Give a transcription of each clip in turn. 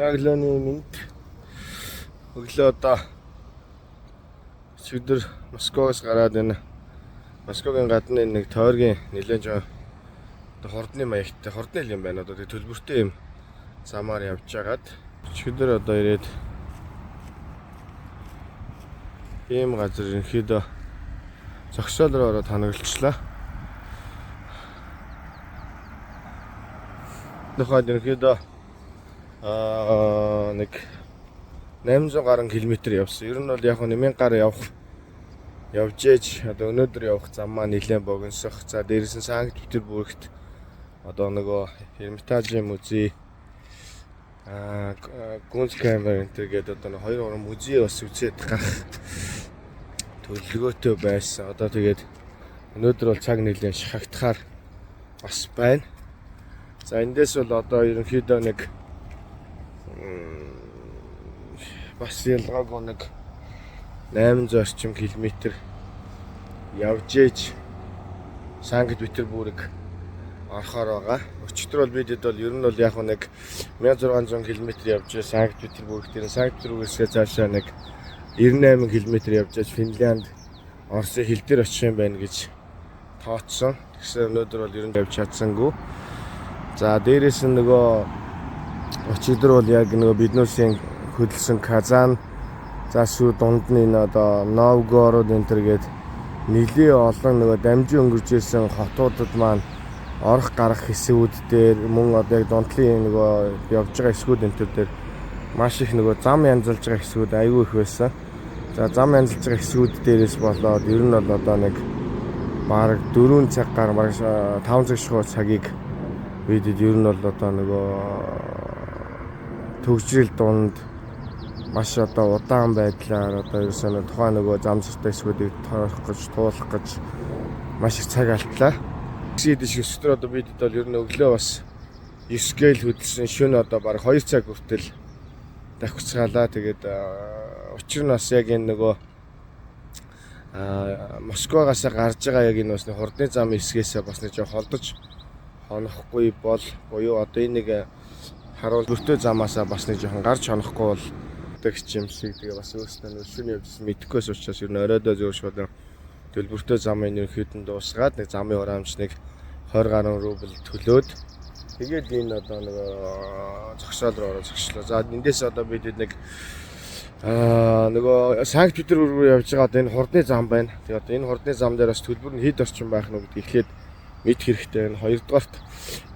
За, өглөөний мэнд. Өглөө одоо өчигдөр Москваас гараад энэ Москвагийн гадна энэ нэг тойргийн нэлээд жоо одоо хордны маягтай, хордны л юм байна. Одоо тэг төлбөртэй юм замаар явж хагаад өчигдөр одоо ирээд ийм газар ерөнхийдөө зогсоол руу ороод ханаглчлаа. Тухайд ерөнхийдөө нэг 800 гаруй километр явсан. Ер нь бол яг нь 1000 гаруй явж ээж одоо өнөөдөр явах зам маань нэлээд богиносох. За, дээрээс нь Санкт Петербургт одоо нөгөө Эрмитажийн музей, Кунсткамер энэ гэдэг одоо нэг 2 3 музей бас үзээд гарах төлөвлөгөөтэй байсан. Одоо тэгээд өнөөдөр бол цаг нэлээд шахагдахаар бас байна. За, эндээс бол одоо ерөнхийдөө нэг бас ялгаагүй нэг 800 орчим километр явж ээж Санкт Петербург орохоор байгаа. Өчигдөр бол бидэд бол ер нь бол яг нэг 1600 км явж Санкт Петербург дээр, Санкт Петербургээс цаашаа нэг 98 км явж Финлянд, Оросын хил дээр очих юм байна гэж тооцсон. Тэгсэн өнөөдөр бол ер нь явж чадсангүй. За, дээрээс нь нөгөө өчигдөр бол яг нөгөө биднүүсийн хөдөлсөн Казан за сүү дунд нь энэ одоо Новгород энэ төр гээд нэлээ олон нөгөө дамжин өнгөрч исэн хотуудад маань орох гарах хэсгүүд дээр, мөн одоо яг дунтлын нөгөө явж байгаа хэсгүүд энэ төр дээр маш их нөгөө зам янзалж байгаа хэсгүүд айгүй их байсан. За, зам янзалж байгаа хэсгүүд дээрээс болоод ер нь бол одоо нэг бараг 4 цаг гар бараг 5 цаг шахуу цагийг бидэд ер нь бол одоо нөгөө төгжрөл дунд маш одоо удаан байдлаар одоо ерөөсөө тухайн нөгөө зам зуртай хэсгүүдийг тойрох гэж, туулах гэж маш их цаг алдлаа. Тэгсээд шиг өчигдөр одоо бидэд бол ер нь өглөө бас 9 гээл хөдөлсөн, шөнө одоо бараг 2 цаг хүртэл давхицгаалаа. Тэгээд учир нь бас яг энэ нөгөө Москвагаас гарч байгаа яг энэ бас нэг хурдны зам хэсгээсээ бас нэг жоо холдож хонохгүй бол буюу одоо энэ нэг харуул бүртөө замаасаа бас нэг жоохон гарч хонохгүй бол гэдэг юм шиг. Тэгээ бас өөрснөө нэг шөнө явжсэн мэдэхгүйс учраас ер нь оройдоо зөөр шууд төлбөртэй замын ерөнхийд нь дуусгаад нэг замын хураамж нэг 20 гаруй рубль төлөөд тэгээд энэ одоо нэг зогсоол руу ороод зогслоо. За, эндээс одоо бид нэг нөгөө Санкт Петербург руу явж байгаа одоо энэ хурдны зам байна. Тэгээ одоо энэ хурдны зам дээр бас төлбөр нь хэд орчим байх нь гэдгийг эхлээд мэдэх хэрэгтэй байна. Хоёрдугаарт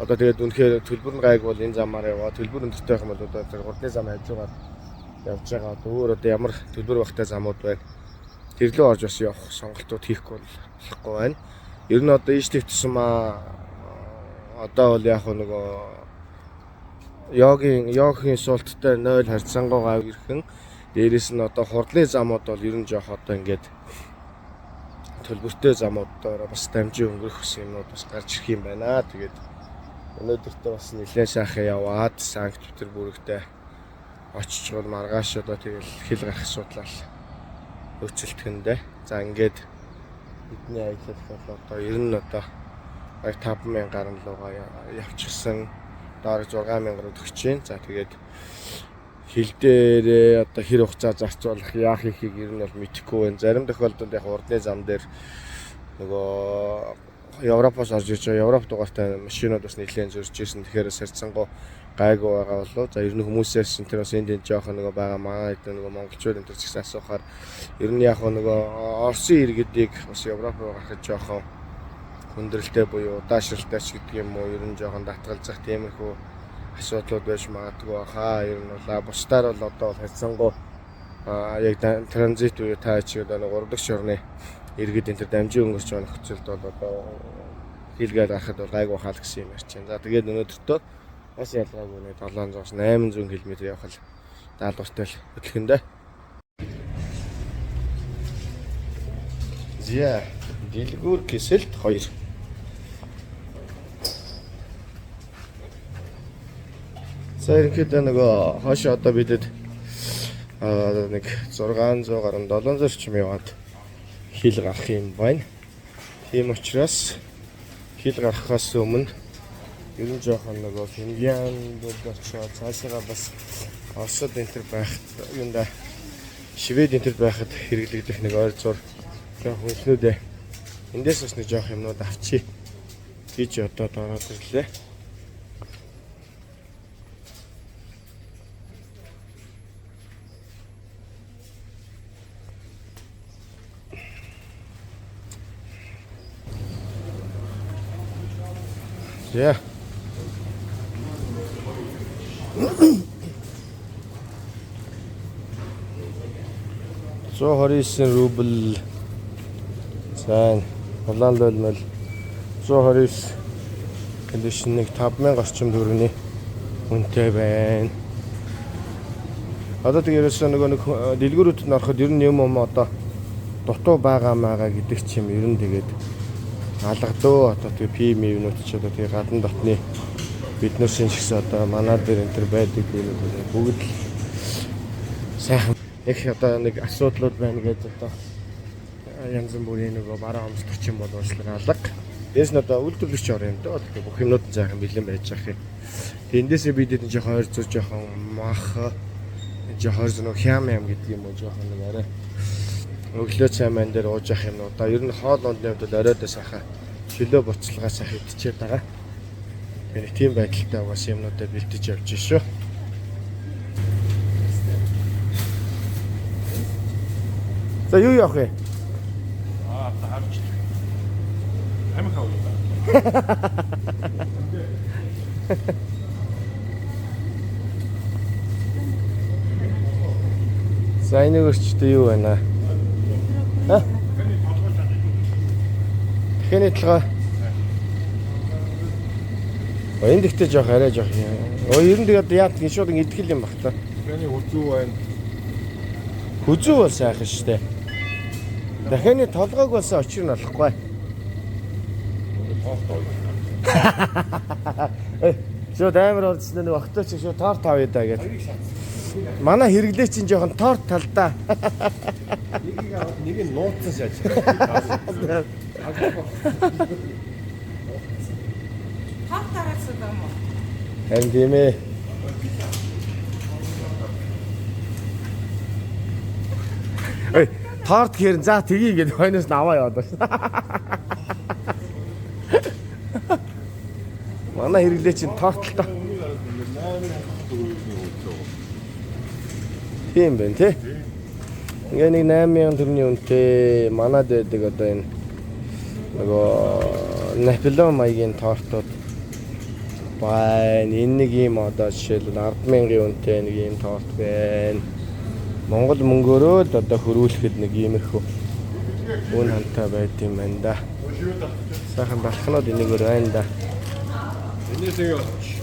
одоо тэгээд үнэхээр төлбөр нь гайг бол энэ замаар яваа. Төлбөр өндөртэй байх юм бол одоо тэр хурдны зам хажуугаар явж байгаа. Одоо өөр одоо ямар төлбөр багтай замууд байна. Тэр лөө орж бас явах сонголтууд хийхгүй болохгүй байна. Ер нь одоо ийшлэх тусмаа одоо бол яг нөгөө йогийн суулттай 0 харьцангуй гав ирхэн. Дээрээс нь одоо хурдны замууд бол ер нь жоох одоо ингээд төлбөртэй замуудаар бас дамжин өнгөрөх гэсэн юмнууд бас гарч ирэх юм байна. Тэгээд өнөөдөртөө бас нэлээд сайхан яваад Санкт Петербургт очиж бол маргааш одоо тэгэл хил гарах асуудлаа өөрчлөлтөндөө. За, ингээд бидний аялал бол одоо ер нь одоо баг 5000 гаруй лугаа явчихсан. Доор 6000 гаруй төгсөж байна. За, тэгээд хил дээрээ одоо хэр хугацаа зарцуулах, яах хийхийг ер нь бол мэдэхгүй байна. Зарим тохиолдолд яг урдны зам дээр нөгөө Европоос орж ирж байгаа Европ дугаартай машинууд бас нэлээд зөрж ирсэн. Тэгэхээр сарцсангуу гайгүй байгаа болов. За, ер нь хүмүүсээс энэ тэр бас энд энд жоохон нөгөө байгаа манай нөгөө монголчууд энэ төр згсэн асуухаар ер нь яг нөгөө Оросын иргэдийг бас Европ руу гарахад жоохон хүндрэлтэй буюу удаашралтай ч гэдэг юм уу, ер нь жоохон татгалзах тиймэрхүү асуудлууд байж магадгүй баха. Ер нь бол бусдаар бол одоо бол харьцангуй яг транзит буюу та чи одоо нэг 3 дахь шорны иргэд энэ төр дамжин өнгөрч байгаа нөхцөлд бол одоо хийлгээд гарахад бол гайгүй хаа л гэсэн юм ярьж байна. За, тэгээд өнөөдөртөө бас ялгаагүй нэг 700-аас 800 км явах л даалгавартай л хөдөлгөндөө. За, дэлгүүр киселт 2. За, ерөнхийдөө нөгөө хойш одоо бидэд нэг 600 гаруй 700 орчим яваад хил гарах юм байна. Тийм учраас хил гарахаас өмнө Ер нь жоохон нөгөө Финлянд очоод цаашаага бас Оросод энэ төр байхад юунда Швед энэ төр байхад хэрэглэгдэх нэг ойр зур жоохон хүнснүүдээ эндээс бас нэг жоох юмнууд авчи гэж одоо ороод ирлээ. За. 129 рубль. За, улаан лойлмол 129 гэдэг нэг 5000 орчим төгрөгийн үнэтэй байна. Одоо тэг ерөөсөө нөгөө нэг дэлгүүрүүдэд нь ороход ер нь юм юм одоо дутуу байгаа маа гэдэг ч юм ер нь тэгээд алгадөө одоо тэг пи мивнүүд ч одоо тэг гадна дотны биднээс ч гэсэн одоо манай дээр энэ төр байдаг юмнууд бүгд л сайхан их одоо нэг асуудлууд байна гэж одоо янз бүрийн нөгөө бараа хомсдох юм бол уучлаарай алга. Дээс нь одоо үйлдвэрлэгч орон юм даа. Тэгэхээр бүх юмнууд нь сайхан бэлэн байж ах юм. Тэг эндээсээ бид эдэн жоохон ойр зур жоохон мах жоохон ойр зур нөгөө хям ям гэдэг юм уу жоохон нэг арай өглөө цай маань дээр ууж ах юмнуудаа ер нь хоол ундны хувьд бол оройдоо сайхан чөлөө буцалгаа сайхан идчихэд байгаа. Тэгээ нэг тийм байдалтай угаас юмнуудаа бэлтэж явж шүү. За юу явах вэ? Аа, та харж. Амих авъя. За энэ өрчтөө юу байна? Ха? Дахины толгой. Оо энэ дэхтэй жоох арай жоох юм. Оо ер нь тэгээд яа тийм шууд ингэ идэх юм бах та. Дахины хүзүү байна. Хүзүү бол сайхан штэ. Дахины толгойг болсон очир нь болохгүй. Торт авъя. Э шууд амар ордсон нэг октоо чи шууд торт авъя да гэд. Манай хэрэглээ чинь жоохон торт талдаа. Нэгийг аваад нэг нь нууцсан шааж. Торт тараасан юм уу? Харин тийм ээ. Ой, торт гэхэр за тгий гэд хойноос нь аваа яваад байна. Манай хэрэглээ чинь торт л тоо. Тийм байна тий. Ингээ нэг 8000 төгрөгийн үнэтэй манад байдаг одоо энэ нөгөө Наполеон маягийн тортууд байна. Энэ нэг ийм одоо жишээлбэл 100000-ын үнэтэй нэг ийм торт байна. Монгол мөнгөөрөө л одоо хөрвүүлэхэд нэг иймэрхүү үн хантай байд юм байна да. Сайхан балхнууд энэгээр байна да. Энэс ингэ олч.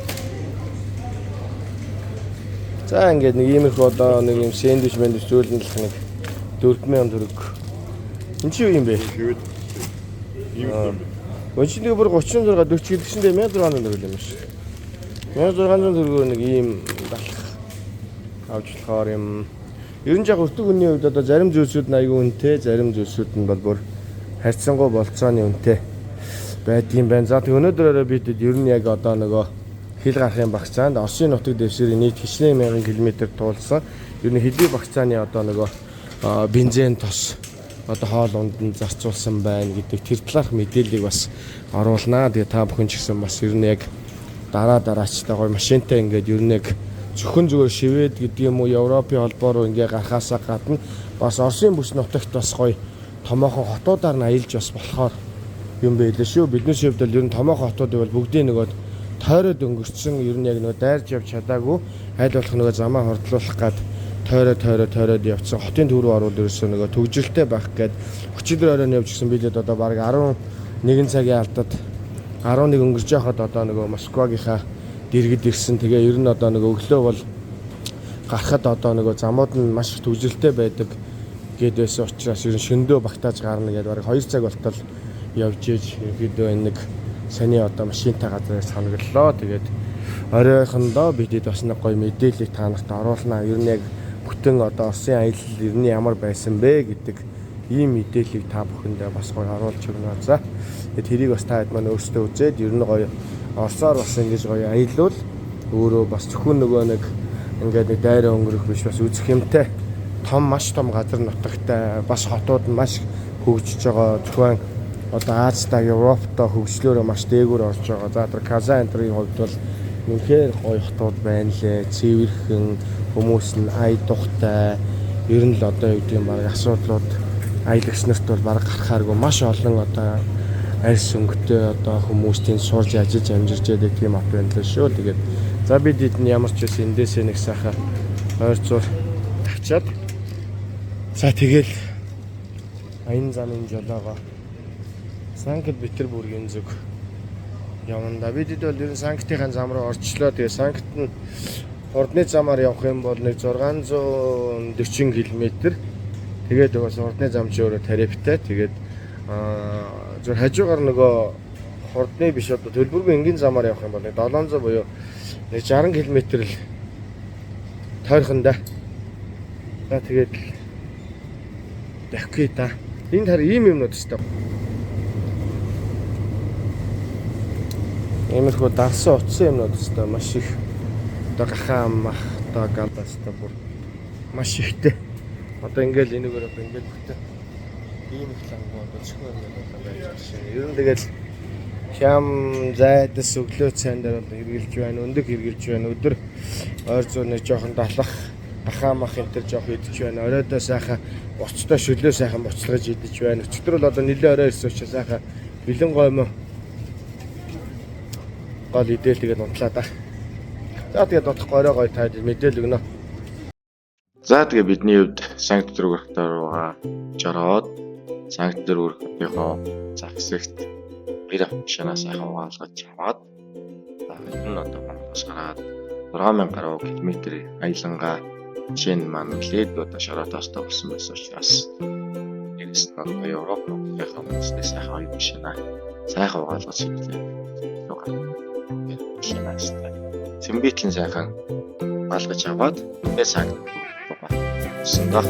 За ингээд нэг иймэрхүү одоо нэг юм сэндвич мэндвич зөөлөнлөх нэг 4000 төгрөг. Энд чи юу юм бэ? Шивэд. Ийм юм. Өчигдөр нэг бүр 36 40 гэдгсэндээ 1600 төгрөг юм шүү. 1600 төгрөгөөр нэг ийм далах авч болохоор юм. Ер нь яг өртөг үнийн хувьд одоо зарим зүйлсүүд нь аягүй үнэтэй, зарим зүйлсүүд нь бол бүр харьцангуй болцооны үнэтэй байдгийн байна. За тэг өнөөдөр орой бид ер нь яг одоо нөгөө хил гарахын багцаанд Оросын нутаг дэвсгэрийн нийт хичнээн мянган километр туулсан. Ер нь хэдий багцааны одоо нөгөө бензин тос одоо хоол унд нь зарцуулсан байна гэдэг тэр талаарх мэдээллийг бас оруулнаа. Тэгээ та бүхэн ч гэсэн бас ер нь яг дараа дараачтай гоё машинтай ингээд ер нь яг зөвхөн зүгээр Швед гэдэг юм уу Европын холбоо руу ингээ гарахаасаа гадна бас Оросын бүс нутагт бас гоё томоохон хотуудаар нь аялж бас болохоор юм байлээ шүү. Бидний хувьд бол ер нь томоохон хотуудыг бол бүгдийн нөгөө тойроод өнгөрцөн ер нь яг нөгөө дайрж явж чадаагүй аль болох нөгөө замаа хурдлуулах гад тойроо тойроо тойроод явцсан хотын төв рүү орвол ерөөсөө нөгөө төгжрөлтэй байх гээд өчигдөр оройн явж гисэн бид одоо бараг 11 цагийн алдад 11 өнгөрч байхад одоо нөгөө Москвагийнхаа дэргэд ирсэн. Тэгээ ер нь одоо нөгөө өглөө бол гарахад одоо нөгөө замууд нь маш их төгжрөлтэй байдаг гээд байсан учраас ер нь шөндөө багтааж гарна гэдээ бараг 2 цаг болтол явж ээж ерөнхийдөө энэ нэг саний одоо машинтай газрыг санаглалаа. Тэгээд оройхондоо бидэд бас нэг гоё мэдээллийг та нарт оруулнаа. Ер нь яг бүтэн одоо Оросын аялал ер нь ямар байсан бэ гэдэг ийм мэдээллийг та бүхэндээ бас гоё оруулж өгнө. За тэгээд тэрийг бас та хэд маань өөрсдөө үзээд ер нь гоё Оросоор бас ингэж гоё аялуул өөрөө бас зөвхөн нөгөө нэг ингээд нэг дайраа өнгөрөх биш бас үзэх юмтай том маш том газар нутагтай бас хотууд нь маш хөгжиж байгаа. Зөвхөн одоо Азидаа, Европтой хөгжлөөрөө маш дээгүүр орж байгаа. За тэр Казан энтрийн хувьд бол үнэхээр гоё хотууд байна лээ. Цэвэрхэн хүмүүс нь ая тухтай. Ер нь л одоо юу гэдэг юм баг асуудлууд аялагч нарт бол баг гарахааргүй маш олон одоо арьс өнгөтэй одоо хүмүүс тэнд сурж ажиллаж амжирч яадаг тийм хот байна лээ шүү. Тэгээд за бид энд ямар ч байсан эндээсээ нэг сайхан ойр зур тавчаад за тэгэл аян замын жолоогоо Санкт Петербургийн зүг явна да. Бид хэд бол ер нь Санктынхаа зам руу орчлоо. Тэгээ Санкт нь хурдны замаар явах юм бол нэг 640 км. Тэгээд бас хурдны зам чи өөрөө тарифтай. Тэгээд зөв хажуугаар нөгөө хурдны биш одоо төлбөргүй энгийн замаар явах юм бол нэг 700 буюу нэг 60 км л тойрхон да. За тэгээд давхи да. Энд хар ийм юмнууд өстой. Иймэрхүү дарсан утсан юмнууд өстой маш их. Одоо гахаа мах одоо галаастай бүр маш ихтэй. Одоо ингээл энэгээр одоо ингээл бүтэн ийм их лангуу одоо зөвхөн юм одоо байж байгаа шин. Ер нь тэгэл хям зайдас өглөө цайн дээр одоо хэрглэж байна, өндөг хэрглэж байна. Өдөр ойр зур нэг жоохон далах гахаа мах энэ төр жоох идэж байна. Оройдоо сайхан уцтай шөлөө сайхан буцалгаж идэж байна. Өчигдөр бол одоо нэлээ орой ирсэн учраас сайхан бэлэн гоймон гол идээл тэгээд унтлаа да. За тэгээд удахгүй орой гоё таад мэдээлэл өгнө. За тэгээ бидний хувьд Санкт Петербург руугаа жороод Санкт Петербург хотынхоо загсагт хоёр автомашинаа сайхан угаалгаж аваад за энэ нь одоо Монголоос гараад 6000 гаруй километр аялангаа жишээ нь маань нэлээд одоо шороотоостой болсон байсан учраас дээрээс нь одоо Европ хотынхаа хүмүүстээ сайхан хоёр машинаа сайхан угаалгаж ирлээ. Цэмбитлэн сайхан угаалгаж аваад тэгээ Санкт Петербург руугаа орсон доо.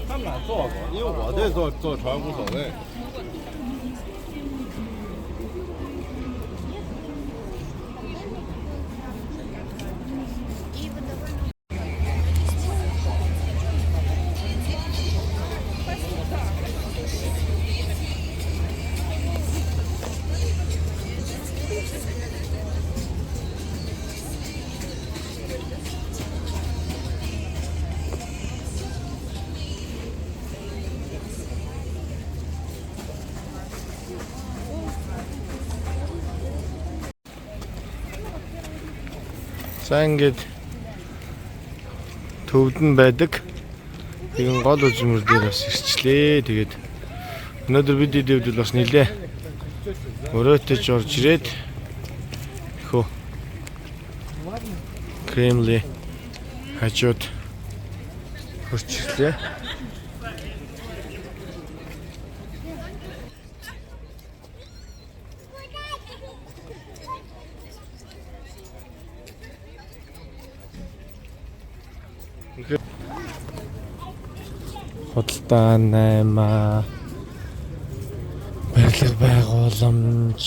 他们俩坐过，因为我对坐坐船无所谓。 За ингээд төвд нь байдаг. Тэгэн гол үзмэр дээр бас ирчлээ. Тэгээд өнөөдөр бид дэвд бол бас нилээ өрөөтэйч орж ирээд хөө Кремлийн хажууд хурч ирлээ. Худалдаа 8 барилга байгууламж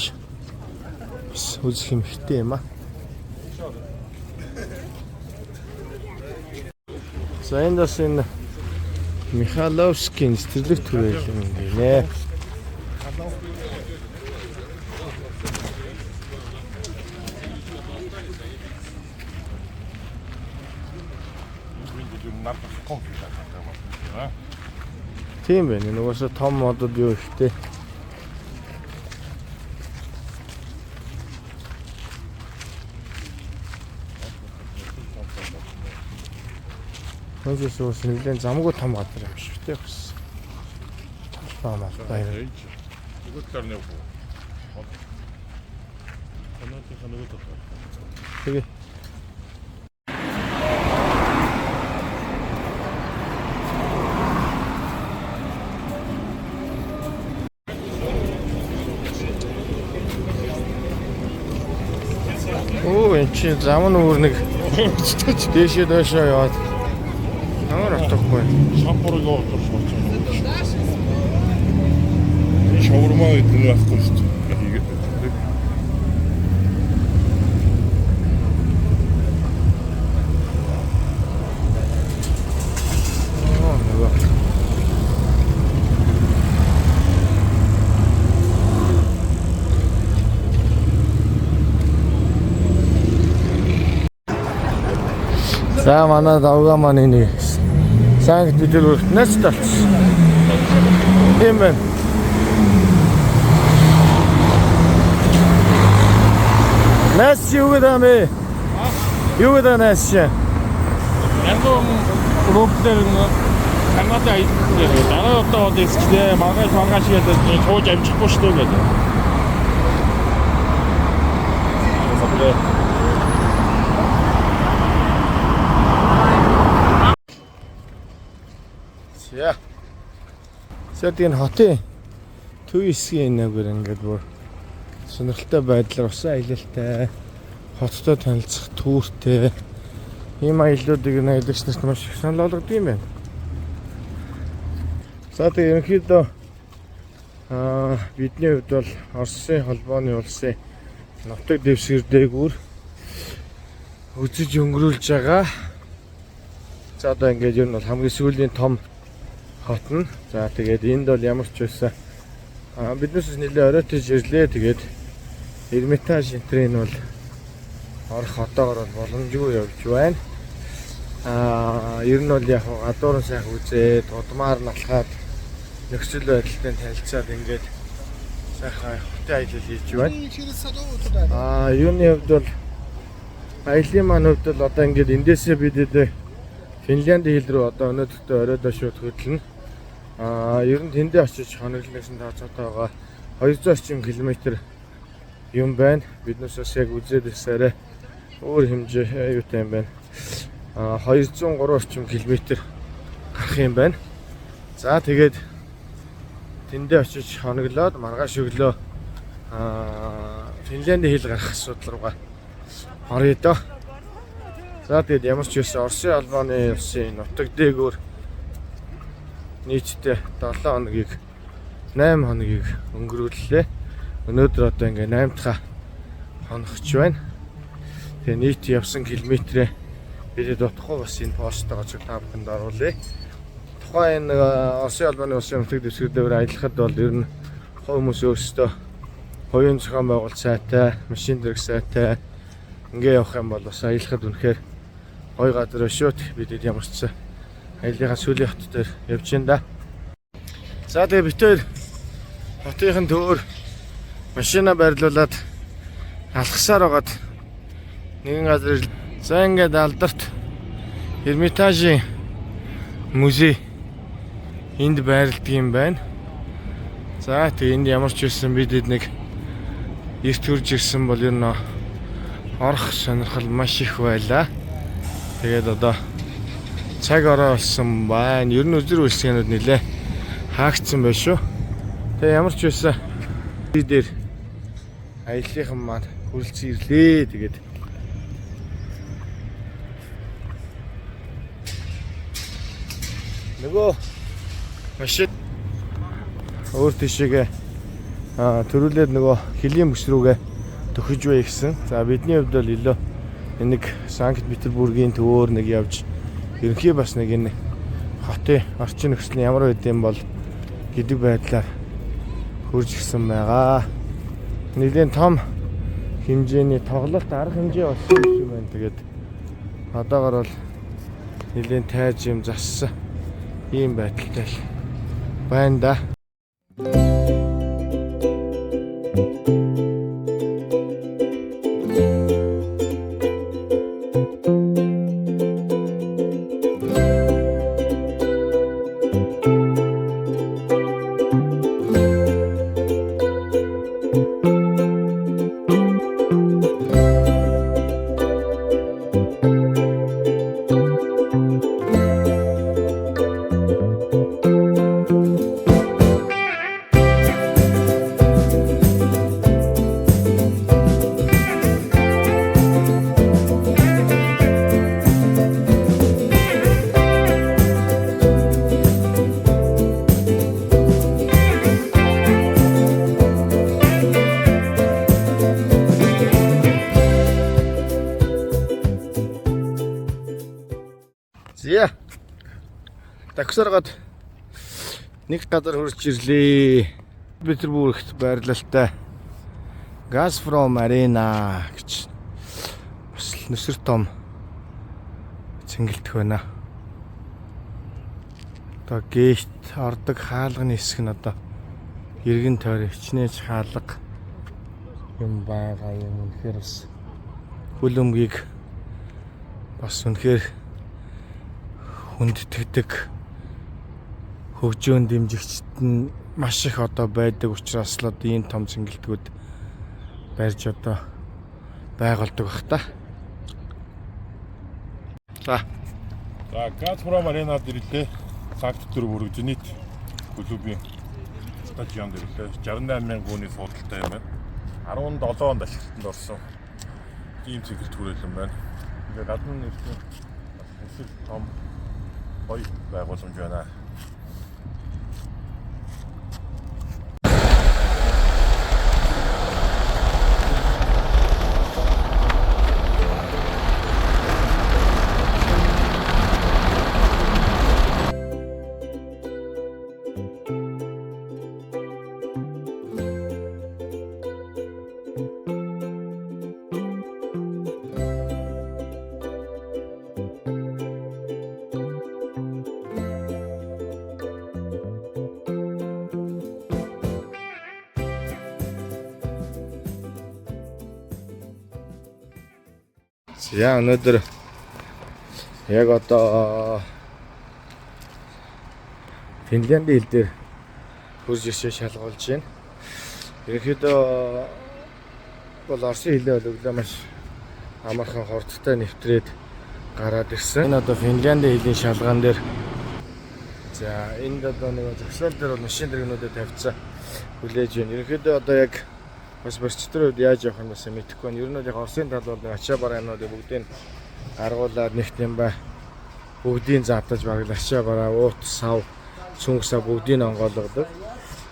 бас үзэх юм ихтэй юм а. За энд бас энэ Михайловскийн цэцэрлэг түрээл юм гинэ. Тийм байна. Нугасаа том модод юу ихтэй. Хөөс ус нэлээд замгүй том газар юм шиг тий бас. Талбай малбай. Нөгөө талаар нь явах уу? Канадынхаа нөгөө талаар. Тэгээ. Оо, энэ чинь зам нь өөр нэг дээшээ доошоо яваад ямар утгагүй. Шампурыг оолдож болж байгаа. Энэ шаурма гэдэг нь байхгүй шүү дээ. Ингээ хийгээд байж тийм. Оо, нөгөө. За манай давга маань энийг Санкт Петербургт нэст болчихсон. Тийм байна. Нэс юу гэдэг юм бэ? Юу гэдэг нэс чи? Мянган рублээр Канада аялсан гэдэг. Дараа удаа бол эсчтэй маргааш маргааш гэдэг сууж амжихгүй шүү дээ гэдэг. За. За тийм хотын төв хэсгийн нэгэр ингээд бүр сонирхолтой байдлаар усан аялалтай хоттой танилцах түүртэй ийм аяллуудыг нь аялагч нарт маш их санал болгодог юм байна. За тэгээ ерөнхийдөө бидний хувьд бол Оросын холбооны улсын нутаг дэвсгэр дээгүүр үзэж өнгөрүүлж байгаа. За одоо ингээд ер нь бол хамгийн сүүлийн том хот нь. За тэгээд энд бол ямар ч байсан биднээс нэлээ оройтож ирлээ. Тэгээд Эрмитаж энтрийн бол орох хотоогор бол боломжгүй явж байна. Ер нь бол яг гадуурн сайхан үзээд, удмаар налхаад нөхцөл байдалтай танилцаад ингээд сайхан хотын аялал хийж байна. Юуны хувьд бол аяллаа маань хувьд бол одоо ингээд эндээсээ бид Финляндийн хил рүү одоо өнөөдөртөө оройдоо шууд хөдлөнө. Ер нь тэндээ очиж хоноглоно гэсэн тооцоотой байгаа. 200 орчим километр юм байна. Биднээс бас яг үзээд ирсээрээ өөр хэмжээ юутай юм байна. 203 орчим километр гарах юм байна. За тэгээд тэндээ очиж хоноглоод маргааш өглөө Финляндийн хил гарах асуудал руугаа оръё доо. За тэгээд ямар ч байсан Оросын холбооны улсын нутаг дээгүүр нийтдээ 7 хоногийг 8 хоногийг өнгөрүүллээ. Өнөөдөр одоо ингээ 8 дахь хоногч байна. Тэгээ нийт явсан километрээ бидэд утахгүй бас энэ посттойгоо ч та бүхэнд оруулъя. Тухайн энэ Оросын холбооны улсын нутаг дэвсгэр дээр аялахад бол ер нь хувь хүмүүс өөрсдөө хувийн зохион байгуулалт сайтай, машин зэрэг сайтай ингээ явах юм бол бас аялахад үнэхээр гоё газар шүү. Бидэд ямар ч байсан аяллахаа сүүлийн хот дээр явж байна да. За тэгээ бид хоёр хотынхын төвөр машина байрлуулад алхасаар байгаад нэгэн газар за ингээд алдарт Эрмитажийн музей энд байрладаг юм байна. За тэгээ энд ямар ч байсан бид нэг эрт хурж ирсэн бол ер нь орох сонирхол маш их байлаа. Тэгээд одоо цаг орой болсон байна. Ер нь өдөр үйлсгэнүүд нэлээ хаагдсан байх шүү. Тэгээ ямар ч байсан би дээр аяллахын маань хүрэлцэн ирлээ. Тэгээд нөгөө машин өөр тийшээгээ төрүүлээд нөгөө хөлийн бүс рүүгээ төхөж бай гэсэн. За бидний хувьд бол илүү энэ нэг Санкт Петербургийн төвөөр нэг явж ерөнхий бас нэг энэ хотын орчин нөхцөл нь ямар байд юм бол гэдэг байдлаар хурж ирсэн байгаа. Нэгэн том хэмжээний тоглолт арга хэмжээ болсон юм байна. Тэгээд одоогор бол нэгэн тайз юм зассан. Ийм байдалтай л байна да. Зя. Таксаргаад нэг газар хүрч ирлээ. Петербургт байрлалтай Газпром Арена гэж бас л нүсэр том цэнгэлдэх байна. Одоо gate ордог хаалганы хэсэг нь одоо эргэн тойрон хичнээн хаалга юм байгаа юм, үнэхээр бас хөл өмгийг бас үнэхээр хүндэтгэдэг, хөгжөөн дэмжигчд нь маш их одоо байдаг учраас л одоо ийм том цэнгэлтгүүд барьж одоо байгуулдаг бах та. За. За, Газпром Аренад ирлээ. Санкт Петербург Зенит клубын стадионд ирлээ. 68 мянган хүний суудалтай юм байна. 17 онд ашиглалтанд орсон. Ийм цэнгэлт хүрээлэн байна. Тэгээ гадна нь ирсэн бас өсөл том гоё байгууламж байна. За, өнөөдөр яг одоо Финляндийн хил дээр хурж иршээ шалгуулж байна. Ерөнхийдөө бол Оросын хилээ бол өглөө маш амархан хурдтай нэвтрээд гараад ирсэн. Энэ одоо Финляндийн хилийн шалгаан дээр, за, энд одоо нэг зогсоол дээр бол машин дэргнүүдэд тавьчихсан хүлээж байна. Ерөнхийдөө одоо яг бас процедурууд яаж явах нь бас мэдэхгүй байна. Ер нь бол яг Оросын тал бол нэг ачаа бараа юмнуудыг бүгдийг гаргуулад нэгт юм ба бүгдийг заатаж бараг л ачаа бараа, уут, сав, цүнх сав бүгдийг онгойлгодог.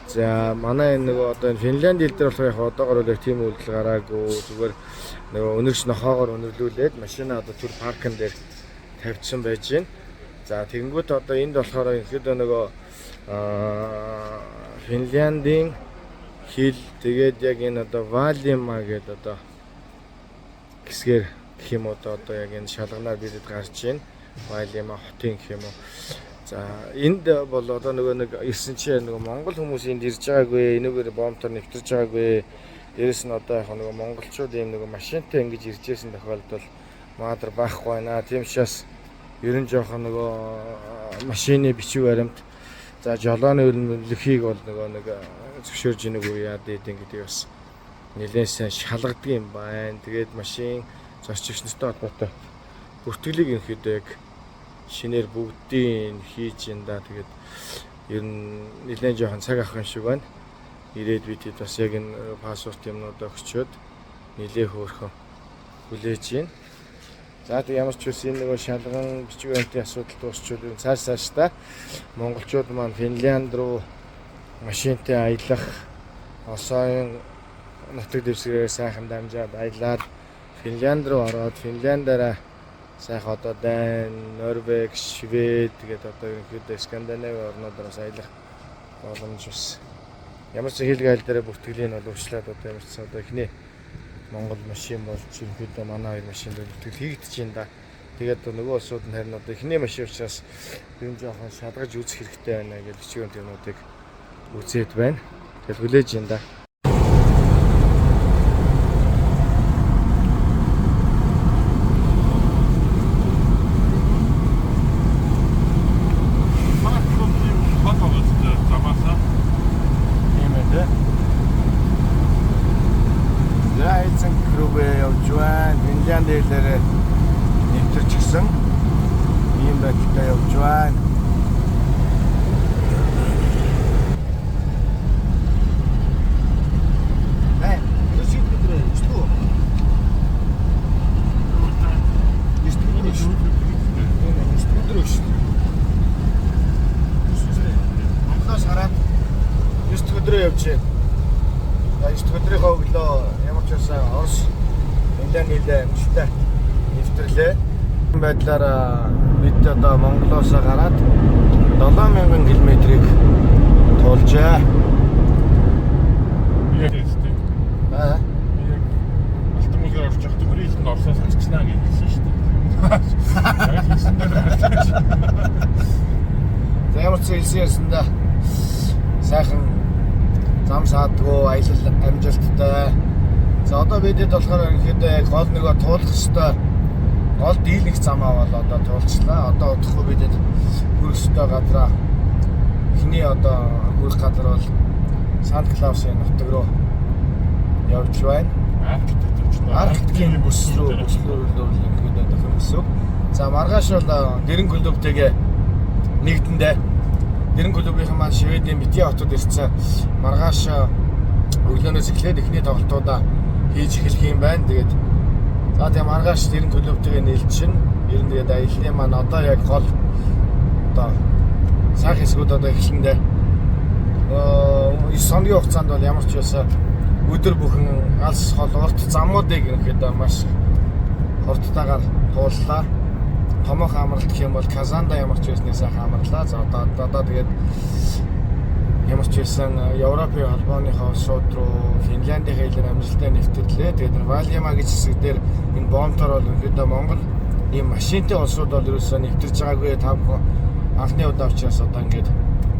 За, манай энэ нөгөө одоо энэ Финлянд хил дээр болохоор яг одоогор бол яг тийм үйлдэл гараагүй, зүгээр нөгөө өнөрч нохоогоор өнөрлүүлээд машина одоо түр паркн дээр тавьчихсан байж байна. За, тэгэнгүүт одоо энд болохоор ерөнхийдөө нөгөө Финляндийн хил, тэгээд яг энэ одоо Валима гэдэг одоо хэсгээр гэх юм уу, одоо яг энэ шалганаар бидэд гарч байна. Валима хотын гэх юм уу. За, энд бол одоо нөгөө нэг ирсэн чинь нөгөө монгол хүмүүс энд ирж байгаагүй, энүүгээр бомтоор нэвтэрч байгаагүй. Дээрэс нь одоо яг нөгөө монголчууд ийм нөгөө машинтай ингэж ирж байсан тохиолдол маадар байхгүй байна. Тийм учраас ер нь жоохон нөгөө машины бичиг баримт, за, жолооны үнэлэхийг бол нөгөө нэг зөвшөөрж ийнэг үү, яад идэв гэдгийг бас нэлээд сайн шалгадаг юм байна. Тэгээд машин зорчигч нартай холбоотой бүртгэлийг ерөнхийдөө яг шинээр бүгдийг хийж ин да. Тэгээд ер нь нэлээд жоохон цаг авах юм шиг байна. Ирээд бид хэд бас яг энэ паспорт юмнуудаа өгчөөд нэлээд хөөрхөн хүлээж байна. За, тэг ямар ч үс энэ нөгөө шалган бичиг баримтын асуудал дуусчвал ер нь цааш цаашдаа монголчууд маань Финлянд руу машинтай аялах, Осоын нутаг дэвсгэрээр сайхан дамжаад аялаад Финлянд руу ороод Финляндаараа сайхан одоо Дани, Норвег, Швед тэгээд одоо ерөнхийдөө Скандинави орнуудаар бас аялах боломж бас ямар ч хил гайл дээр бүртгэлийн бол уучлаад одоо ямар ч одоо эхний Монгол машин болж ерөнхийдөө манай хоёр машин дээр бүртгэл хийгдэж байна да. Тэгээд нөгөө улсууд нь харин одоо эхний машин учраас Ер нь жоохон шалгаж үзэх хэрэгтэй байна гэж бичиг юмнуудыг үзээд байна. Тэгэл хүлээж юм да. Манай клубын хот байгаа замаасаа. Тийм ээ тий. За Хельсинки рүүгээ явж байна. Финлянд хэлээрээ нэвтэрчихсэн. Ийм байдалтай явж байна. Э, энэ шиг өдрөө 9 дэх өдөр шүү. Тийм ээ, 9 дэх өдөр шүү. Монголоос хараад 9 дэх өдрөө явж байна. За 9 дэх өдрийнхөө өглөө ямар ч байсан Орос Финлянд хэлээ амжилттай нэвтрлээ. Энэ байдлаар бид одоо Монголоос гараад 7000 км-ийг туулжээ. Яг тийм. Аа. Яг алтан мөлөөр орж явахдаа мөрийн хилэнд орсоос харчихнаа гэж хэлсэн шүү дээ. Яг хэлсэн дээр харчихсан. За ямар ч хэлсэн ярьсандаа сайхан зам саадгүй аялал амжилттай. За одоо бидэд болохоор ерөнхийдөө яг гол нөгөө туулах ёстой гол дийлэнх замаа бол одоо туулчлаа. Одоо удахгүй бидэд хүрэх ёстой газраа эхний одоо хүрэх газар бол Сант Клаусын нутаг руу явж байна. Арктик төвчнө. Арктикийн бүс рүү бүслүүр ерөнхийдөө тохино гэсэн үг. За маргааш бол Дэрэн клубтэйгээ нэгдэндээ Дэрэн клубийнхан маань Шведийн Битгий хотод ирсэн. Маргааш өглөөнөөс эхлээд эхний тоглолтуудаа хийж эхлэх юм байна. Тэгээд за тэгээ маргааш Дэрэн клубтэйгээ нийлчин. Ер нь тэгээд аяллаа маань одоо яг гол одоо сайхан хэсгүүд одоо эхлэндээ 9 хоногийн хугацаанд бол ямар ч байсан өдөр бүхэн алс хол урт замуудыг ерөнхийдөө маш хурдтайгаар тууллаа. Томоохон амралт гэх юм бол Казанда ямар ч байсны сайхан амарлаа. За одоо тэгээд ямар ч байсан Европын холбооныхоо улсууд руу Финляндийн хэлээр амжилттай нэвтрлээ. Тэгээд энэ Валима гэж хэсэг дээр энэ бомтор бол ерөнхийдөө Монгол ийм машинтай улсууд бол ерөөсөө нэвтэрч байгаагүй. Та бүхэн анхны удаа учраас одоо ингээд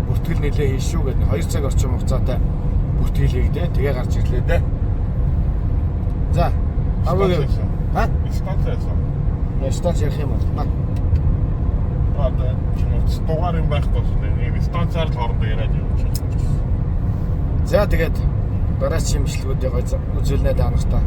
бүртгэл нэлээ хийн шүү гэдэг 2 цаг орчим хугацаатай бүртгэл хийгдээ. Тэгээ гарч ирлээ дээ. За, аваа. Ха? Станцаас. Станц ярих юм бол. Одоо чинь дугаар юм байхгүй болсон. Нэг станцаар л хоорондоо яриад явж байна. За тэгээд дараагийн имжлэгүүдийг үзүүлнэ та нартай.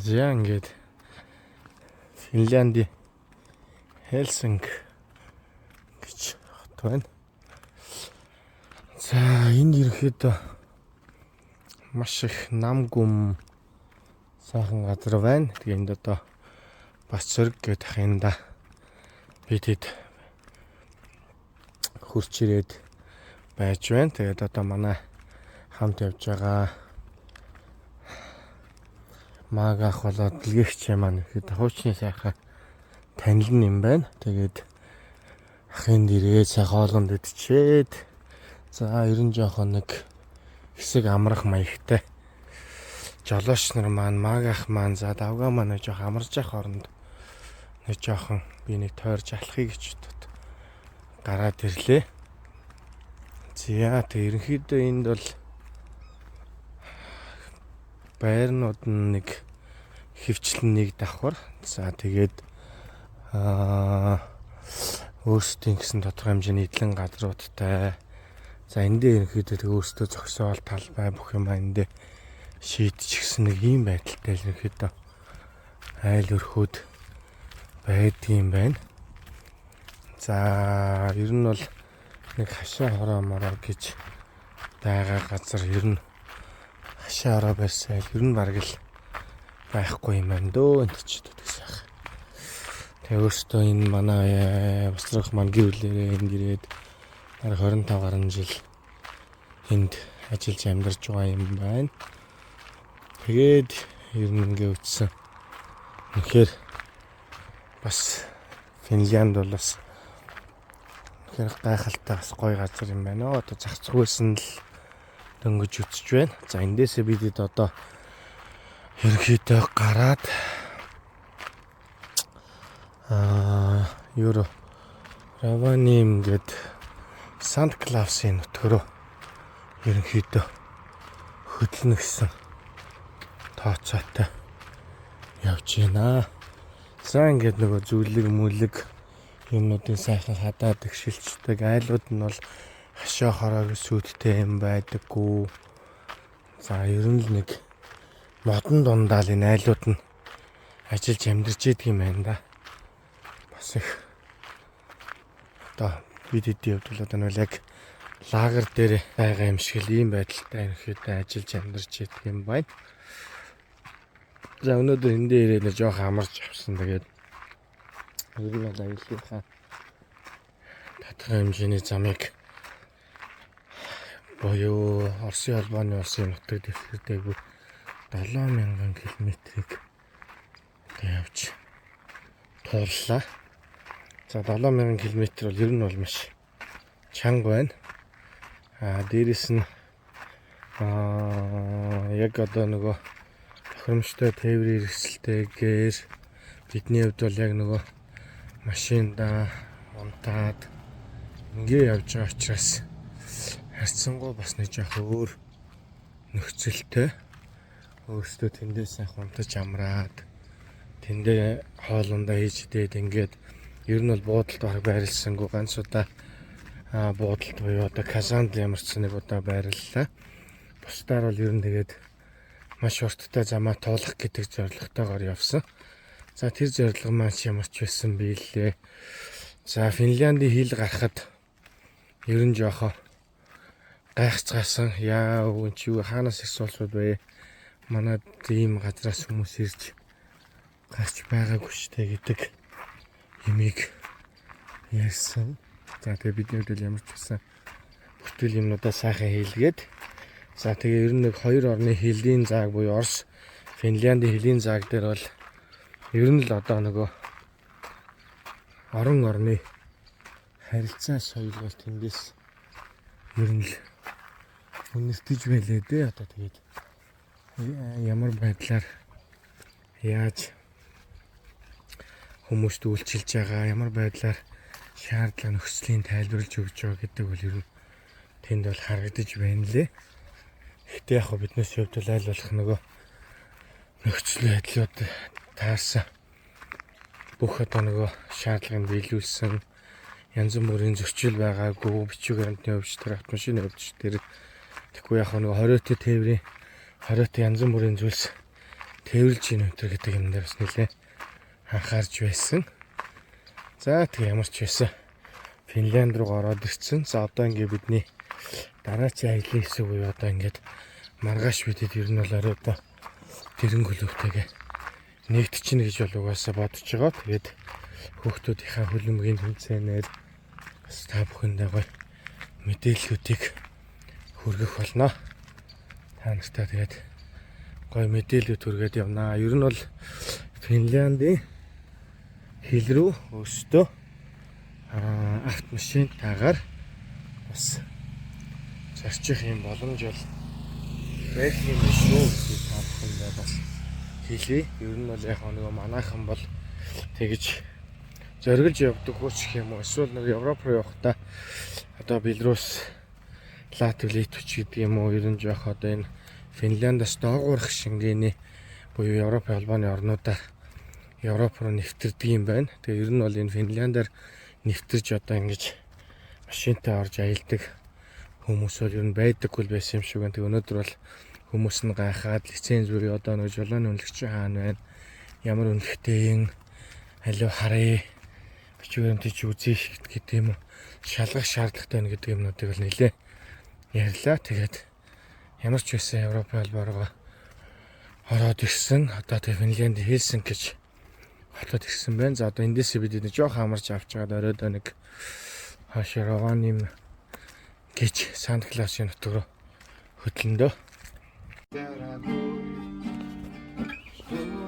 За ингээд Финляндийн Хельсинк гэж хот байна. За энэ ерөнхийдөө маш их нам гүм сайхан газар байна. Тэгээ энд одоо бас цэрэг гэдэг хинда бид хэд хурч ирээд байж байна. Тэгээд одоо манай хамт явж байгаа маг ах болоод дэлгэгч юм маань ихэд хуучны сайхан танил нь юм байна. Тэгээд ахын дээрээ сайхан хоолонд идчихэд за ер нь жоохон нэг хэсэг амрах маягтай жолооч нар маань маг ах маань за давгаа маань нэг жоохон амарч явах оронд нэг жоохон би нэг тойрж алхахыг гэж бодод гараад ирлээ. За тэг ерөнхийдөө энд бол байрнууд нь нэг хөвчлэн нэг давхар. За тэгээд өөрсдийн гэсэн тодорхой хэмжээний эдлэн газруудтай. За эндээ ерөнхийдөө тэг өөрсдөө зогсоол талбай бүх юм эндээ шийдчихсэн нэг ийм байдалтай л ерөнхийдөө айл өрхүүд байдгийм байна. За, ер нь бол нэг хашаа хороо мороо гэж байгаа газар ер нь хашаа хороо барьсан ер нь бараг л байхгүй юм байна дөө энэ ч гэсэн ах. Тэгээ өөртөө энэ манай Бацрах маань гэр бүлээрээ энд ирээд бараг 25 гаруй жил энд ажиллаж амьдарч байгаа юм байна. Тэгээд ер нь ингээ үтсэн. Үнэхээр бас Финлянд бол бас үнэхээр гайхалтай бас гоё газар юм байна. Одоо зах згүйсэн л дөнгөж үзэж байна. За, эндээсээ бидэд одоо ерөнхийдөө гараад юу Рованиеми гээд Санта Клаусын нутг руу ерөнхийдөө хөдлөнө гэсэн тооцоотой явж байна. За, ингээд нөгөө зүйлэг мүлэг юмнуудын сайхан хадаа тэгшилчдэг. Айлууд нь бол хашаа хороог сүйдтэй юм байдаггүй. За, ер нь л нэг модон дундаал энэ айлууд нь ажиллаж амьдарч идэг юм байна да. Бас их одоо бид хэдийн хувьд бол одоо нэг яг лагер дээр байгаа юм шиг л ийм байдалтай ерөнхийдөө ажиллаж амьдарч идэг юм байна. За, өнөөдөр энэ дээр ирээд жоох амарч авсан. Тэгээд ер нь бол аяллахаа тодорхой хэмжээний замыг буюу Оросын холбооны улсын нутаг дэвсгэртэйг 7000 км-ийг одоо явж тууллаа. За, 7000 км бол ер нь бол маш чанга байна. Дээрэс нь яг одоо нөгөө тохиромжтой тээврийн хэрэгсэлтэйгээр бидний хувьд бол яг нөгөө машиндаа унтаад ингээ явж байгаа учраас харьцангуй бас нэг жоох өөр нөхцөлтэй, өөрсдөө тэндээ сайхан унтаж амраад, тэндээ хоолундаа хийж идээд, ингээд ер нь бол буудалд бараг байрласангүй, ганц удаа буудалд буюу одоо Казанд ямар ч нэг удаа байрлалаа. Бусдаар бол ер нь тэгээд маш урттай замаа туулах гэдэг зорилготойгоор явсан. За, тэр зорилго маань ч ямар ч байсан биеллээ. За, Финляндийн хил гарахад ер нь жоохоо гайхацгаасан. Яа, үн чи юу, хаанаас ирсэн улсууд вэ? Манад ийм газраас хүмүүс ирж гарч байгаагүй шүү дээ гэдэг юмыг ярьсан. За, тэгээ бидний хувьд ямар ч байсан бүтгэл юмнуудаа сайхан хийлгээд, за, тэгээ ер нь нэг хоёр орны хилийн зааг буюу Орос Финляндийн хилийн зааг дээр бол ер нь л одоо нөгөө орон орны харилцаа соёл бол тэндээс ер нь л үнэртэж байлээ дээ. Одоо тэгээд ямар байдлаар яаж хүмүүст үйлчилж байгаа, ямар байдлаар шаардлага нөхцөлийн тайлбарлаж өгч байгаа гэдэг бол ер нь тэнд бол харагдаж байна лээ. Гэхдээ яг биднээс хувьд бол аль болох нөгөө нөхцөл байдлууд таарсан, бүх одоо нөгөө шаардлагыг биелүүлсэн, янз бүрийн зөрчил байгаагүй, бичиг баримтны хувьд тэр автомашины хувьд тэр тэгэхгүй яг нөгөө хориотой тээврийн хориотой янз бүрийн зүйлс тээвэрлж ийн өнтер гэдэг юм дээр бас нэлээ анхаарч байсан. За, тэг ямар ч байсан Финлянд руу ороод ирсэн. За, одоо ингээ бидний дараачийн аялын хэсэг буюу одоо ингээд маргааш бидэд ер нь бол орой одоо тэрэн клубтэйгээ нэгдчихнэ гэж бол угаасаа бодож байгаа. Тэгээд хүүхдүүдийнхаа хөлбөмбөгийн тэмцээнээр бас та бүхэндээ гоё мэдээллүүдийг хүргэх болно. Та нартай тэгээд гоё мэдээлэлүүд хүргээд явнаа. Ер нь бол Финляндийн хил рүү өөрсдөө автомашинтайгаар бас зорчих юм боломж бол байх юм шүү гэдгийг та бүхэндээ бас хэлье. Ер нь бол яг нөгөө манайхан бол тэгж зориглож явдаг ч гэх юм уу. Эсвэл нэг Европ руу явахдаа одоо Беларусь, Латви, Литвч гэдэг юм уу. Ер нь жоох одоо энэ Финляндаас доогуурах Шенгений буюу Европын холбооны орнуудаар Европ руу нэвтэрдэг юм байна. Тэгээ ер нь бол энэ Финляндаар нэвтэрж одоо ингэж машинтай орж аялдаг хүмүүс бол ер нь байдаггүй байсан юм шиг байна. Тэгээ өнөөдөр бол хүмүүс нь гайхаад лиценз буюу одоо нэг жолооны үнэлэгч хаана байна? Ямар үнэлэгтэй юм? Алив харъя. Бичвэр юм тийч үзье гэдэг юм уу. Шалгах шаардлагатай байна гэдэг юмнуудыг бол нэлээ ярьлаа. Тэгээд ямар ч байсан Европын холбоо руу ороод ирсэн. Одоо тэг Финлянд Хельсинки гэж хотод ирсэн байна. За, одоо эндээсээ бид нэг жоох амарч авч байгаад оройдоо нэг хойш Рованиеми гэж Санта Клаусын нутаг руу хөдлөндөө. Дорогой, что